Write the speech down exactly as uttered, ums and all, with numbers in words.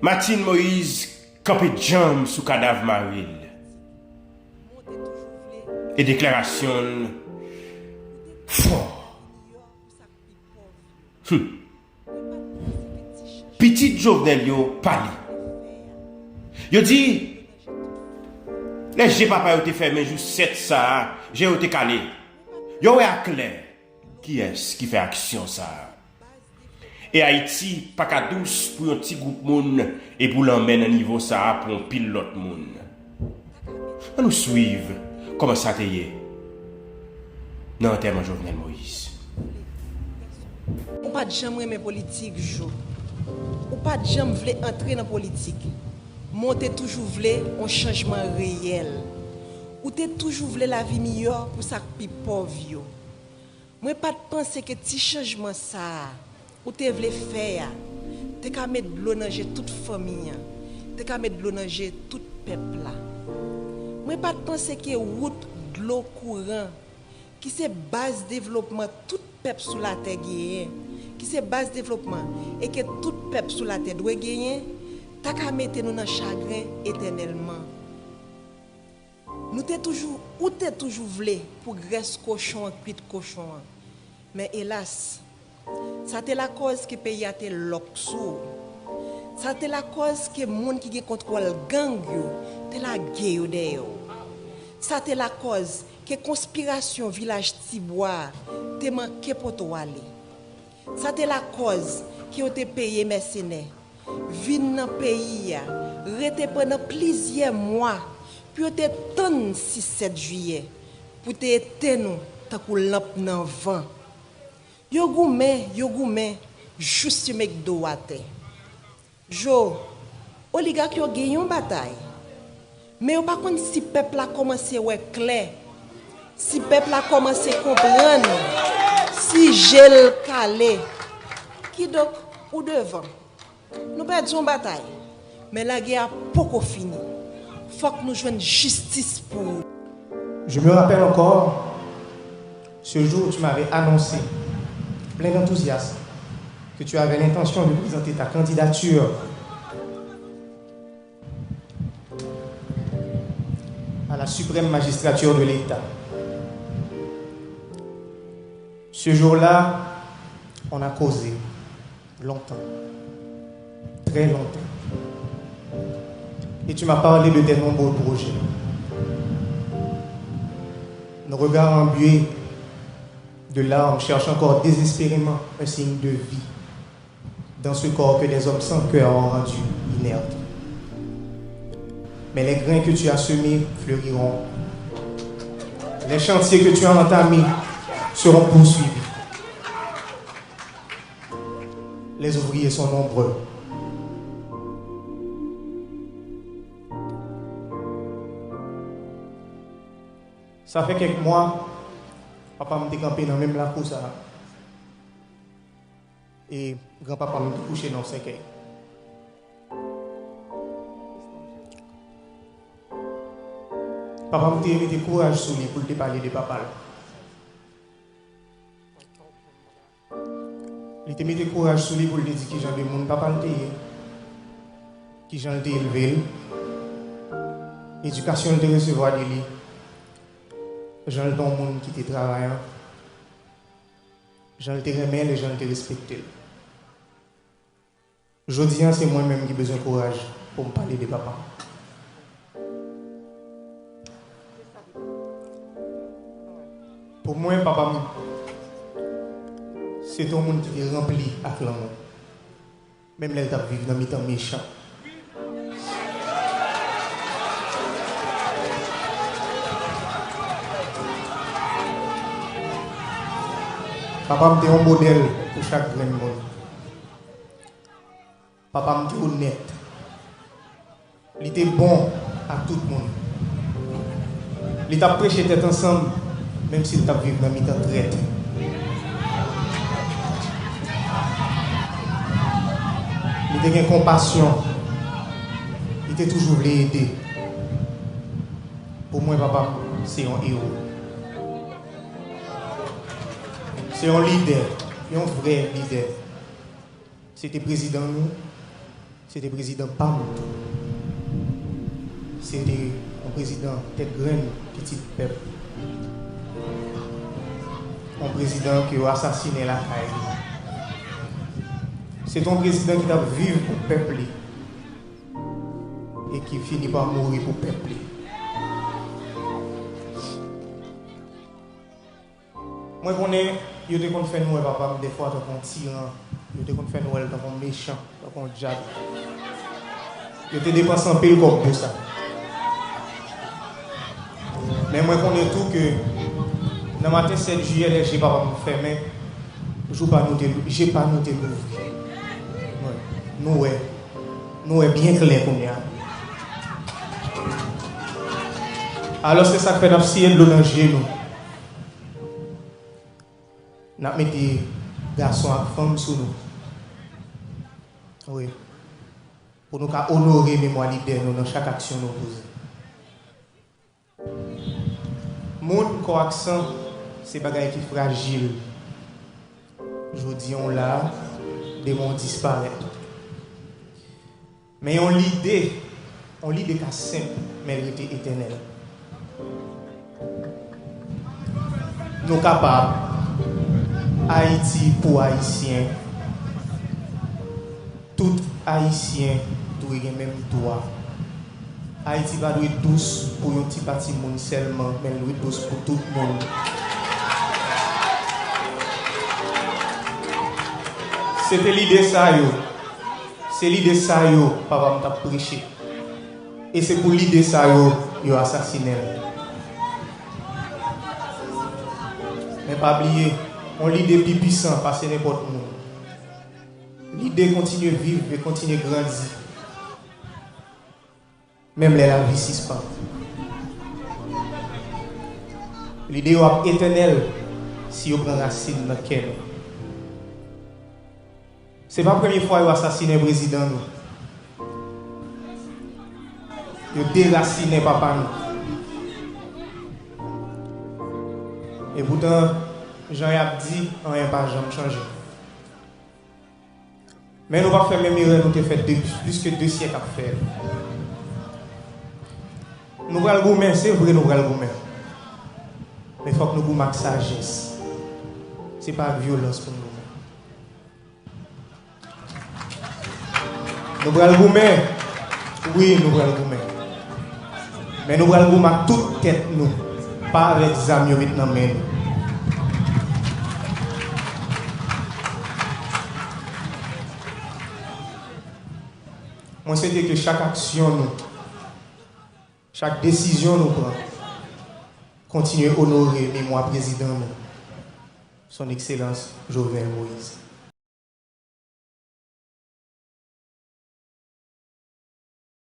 Martine Moïse kanpe djanm sou kadav mari l. E deklarasyon l fò. Hmm. Pitit Jovenel yo pale. Yo di, lè je papa yo te fèmen jou sèt sa a, je yo te kale. Yo wè aklè kiyès ki fè aksyon sa a. E Ayiti pa ka dous pou yon ti gwoup moun e pou l anmè nan nivo sa a pou yon pil lòt moun. Ann nou swiv kòman sa te ye nan antèman Jovenel Moïse. Ou pa t janm renmen politik, Jo. Ou pa t janm vle antre nan politik. Men w te toujou vle yon chanjman reyèl. Ou te toujou vle lavi miyò pou sa k pi pòv yo. Mwen pa t panse ke ti chanjman sa a ou te vle fè a te ka met dlo nan je tout fanmi an, te ka met dlo nan je tout pèp la. Mwen pa t panse ke wout, dlo, kouran, ki se baz devlopman tout pèp sou latè genyen, ki se baz devlopman e ke tout pèp sou latè dwe genyen, ta ka mete nou nan chagren etènèlman. Nou te toujou, ou te toujou vle pou grès kochon an kwit kochon an. Men elas, sa te lakòz ke peyi a te lòk sou ou. Sa te lakòz ke moun ki gen kontwòl gang yo te lage yo dèyè w. Sa te lakòz ke konspirasyon Vilaj Tibwa a te manke pote w ale. Sa te lakòz ke yo te peye mèsenè vin nan peyi a, rete pandan plizyè mwa pou yo te tann sis sèt jiyè pou te etenn ou tankou lanp nan van. Yo goumen, yo goumen, jous yo met do w atè. Jo, oligak yo gen yon batay, men yo pa konn si pèp la kòmanse wè klè, si pèp la kòmanse konprann, si je l kale. Kidonk, ou devan. Nou pèdi yon batay, men lagè a poko fini. Fòk nou jwenn jistis pou ou. Je me rappelle encore ce jour où tu m'avais annoncé, plein d'enthousiasme, que tu avais l'intention de présenter ta candidature à la suprême magistrature de l'État. Ce jour-là, on a causé longtemps, très longtemps. Et tu m'as parlé de tes nombreux projets. Nos regards embués de larmes cherchent encore désespérément un signe de vie dans ce corps que des hommes sans cœur ont rendu inerte. Mais les grains que tu as semés fleuriront. Les chantiers que tu as entamés seront poursuivis. Les ouvriers sont nombreux. Sa fè kèk mwa, papa m te kanpe nan menm lakou sa a. E granpapa m te kouche nan yon sèkèy. Papa m te mete kouraj sou li pou l te pale de papa l. Li te mete kouraj sou li pou l te di kijan de moun papa l te ye, kijan l te elve l, edikasyon l te resevwa de li, jan l te yon moun ki te travayan, jan l te renmen l e jan l te respekte l. Jodi a, se mwen menm ki bezwen kouraj pou m pale de papa m. Pou mwen, papa m, se te yon moun ki te ranpli ak lanmou, menm lè l t ap viv nan mitan mechan. Papa m te yon modèl pou chak grenn moun. Papa m te onèt. Li te bon ak tout moun. Li t ap preche tèt ansanm, menm si l t ap viv nan mitan trèt. Li te gen konpasyon. Li te toujou vle ede. Pou mwen, papa m se yon ewo. Se yon lidè, yon vrè lidè. Se te prezidan nou, Se te prezidan pa m tou. Se te yon prezidan tèt grenn, pitit pèp. Yon prezidan ke yo asasinen lakay li. Se te yon prezidan ki t ap viv pou pèp li e ki fini pa mouri pou pèp li. Mwen konnen yo te konn fè n wè papa m dèfwa tankou yon tiran. Yo te konn fè n wè l tankou yon mechan, tankou yon dyab. Yo te depanse anpil kòb pou sa. Men mwen konnen tou ke nan maten sèt jiyè, lè je papa m fèmen, jou pa nou te, je pa nou te louvri. Wi. Nou wè. Nou wè byen klè kounye a. Alòske sa k fè n ap siye dlo nan je nou. N ap mete gason ak fanm sou nou. Wi. Pou nou ka onore memwa lidè nou nan chak aksyon nou poze. Moun, kò ak san, se bagay ki frajil. Jodi a w la, demen w disparèt. Men yon lide, yon lide ka senp, men l rete etènèl. Nou kapab. Ayiti pou Ayisyen. Tout Ayisyen dwe gen menm dwa. Ayiti pa dwe dous pou yon ti pati moun sèlman, men l dwe dous pou tout moun. Se te lide sa yo. Se lide sa yo papa m t ap preche. E se pou lide sa yo, yo asasinen l. Men pa bliye, yon lide pi pwisan pase nenpòt moun. Lide kontinye viv e kontinye grandi, menm lè lavi sispann. Lide yo ap etènèl si yo pran rasin nan kè nou. Se pa premye fwa yo asasinen prezidan nou. Yo derasinen papa nou. Epoutan, jan y ap di, anyen pa janm chanje. Men nou p ap fè menm erè nou te fè depi plis ke de syèk ap fè. Nou pral goumen, se vre nou pral goumen. Men fòk nou goumen ak sajès. Se pa ak vyolans pou n goumen. Nou pral goumen. Wi, nou pral goumen. Men nou pral goumen ak tout tèt nou, pa avèk zam yo met nan men nou. Mwen swete ke chak aksyon nou, chak desizyon nou pran, kontinye onore memwa prezidan nou, Son Ekselans Jovenel Moïse.